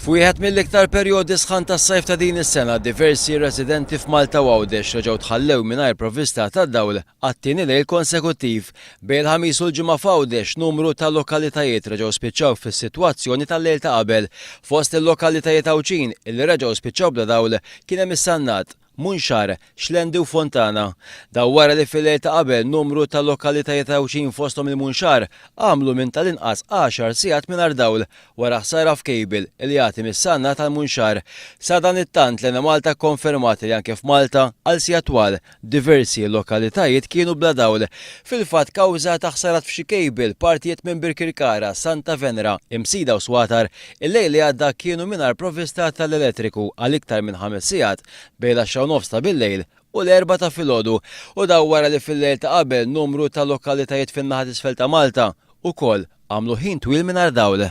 F'wieħed mill-iktar perjodi sħan tas-sajf ta' din is-sena, diversi residenti f'Malta u Għawdex reġgħu tħallew mingħajr provvista ta' dawl għat-tieni lejl konsekuttiv. Bejn il-Ħamis u l-Ġimgħa f'Għawdex, numru ta' lokalitajiet reġgħu spiċċaw fis-sitwazzjoni tal-lejl ta' qabel. Fost il-lokalitajiet Għawdxin illi reġgħu spiċċaw bla dawl kien hemm is-Sannat, Munxar, Xlendi u Fontana. Dan wara li fil-lejl ta' qabel numru ta' lokalitajiet Għawdxin fosthom il-Munxar għamlu minn tal-inqas għaxar sigħat mingħajr dawl wara ħsara f'cable li jagħti mis-Sannat għall-Munxar. Sadanittant l-Enemalta kkonfermat li anke f'Malta għal sigħat twal diversi lokalitajiet kienu bla dawl. Fil-fatt kawża ta' ħsarat f'xi cable partijiet minn Birkirkara, Santa Venera, Imsida u Swatar il-lejl li għadda kienu mingħajr provvista tal-elettriku għal iktar minn ħames sigħat bejn l-għaxra u nofs ta' bil-lejl u l-erbgħa ta' filgħodu u dan wara li fil-lejl ta' qabel numru ta' lokalitajiet fin-naħa t'isfel ta' Malta ukoll għamlu ħin twil mingħajr dawl.